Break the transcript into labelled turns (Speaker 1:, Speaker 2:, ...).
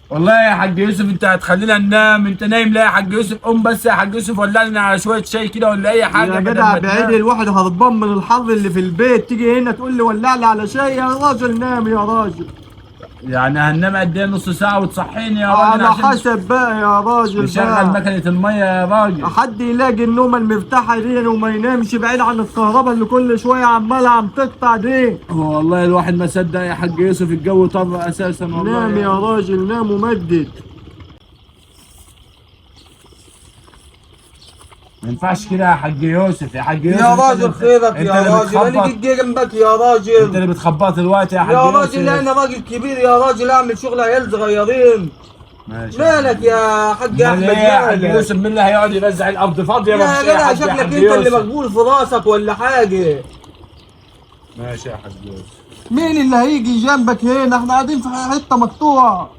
Speaker 1: والله يا حاج يوسف انت هتخلينا ننام، انت نايم ليه يا حاج يوسف؟ قوم بس يا حاج يوسف، ولع لنا على شوية شاي كده ولا اي حاجة
Speaker 2: يا
Speaker 1: بدل
Speaker 2: جدع
Speaker 1: ما
Speaker 2: بعيد،
Speaker 1: تنام.
Speaker 2: الواحد هربان من الحر اللي في البيت، تيجي هنا تقول لي ولع لي على شاي؟ يا راجل نام يا راجل.
Speaker 1: يعني هننام قد ايه؟ نص ساعة وتصحيني يا راجل
Speaker 2: على
Speaker 1: عشان
Speaker 2: حسب بقى يا راجل
Speaker 1: نشغل
Speaker 2: بقى.
Speaker 1: مكنه المية يا راجل.
Speaker 2: حد يلاقي النومة المفتاحة دي وما ينامش بعيد عن الكهرباء اللي كل شوية عمالة عم تقطع دي.
Speaker 1: والله الواحد ما صدق يا حاج يوسف، الجو طر اساسا والله.
Speaker 2: نام يا راجل، نام ومدد.
Speaker 1: ما ينفعش كده يا حاج يوسف، يا حاج يوسف
Speaker 3: يا
Speaker 1: انت
Speaker 3: راجل
Speaker 1: اللي-
Speaker 3: خيرك
Speaker 1: انت
Speaker 3: يا
Speaker 1: اللي
Speaker 3: راجل، انا
Speaker 1: بتخبط،
Speaker 3: جيت جنبك يا
Speaker 1: انت
Speaker 3: راجل.
Speaker 1: اللي بتخبط الوقت يا حاج
Speaker 3: يا
Speaker 1: يوسف.
Speaker 3: راجل انا راجل كبير يا راجل، اعمل شغل عيال صغيرين.
Speaker 1: ماشي.
Speaker 3: مالك يا حاج
Speaker 1: امال
Speaker 3: احمد؟
Speaker 1: ايه يا حاج
Speaker 3: مالك
Speaker 1: يوسف؟ مين اللي هيقعد يرزع الارض فاضية؟ ما
Speaker 3: يا
Speaker 1: فيش اي
Speaker 3: جدع
Speaker 1: حد يا
Speaker 3: شكلك
Speaker 1: حاج
Speaker 3: انت اللي
Speaker 1: يوسف.
Speaker 3: مقبول في راسك ولا حاجة.
Speaker 1: ماشي يا حاج يوسف.
Speaker 2: مين اللي هيجي جنبك هنا؟ احنا قاعدين في حتة مقطوعة.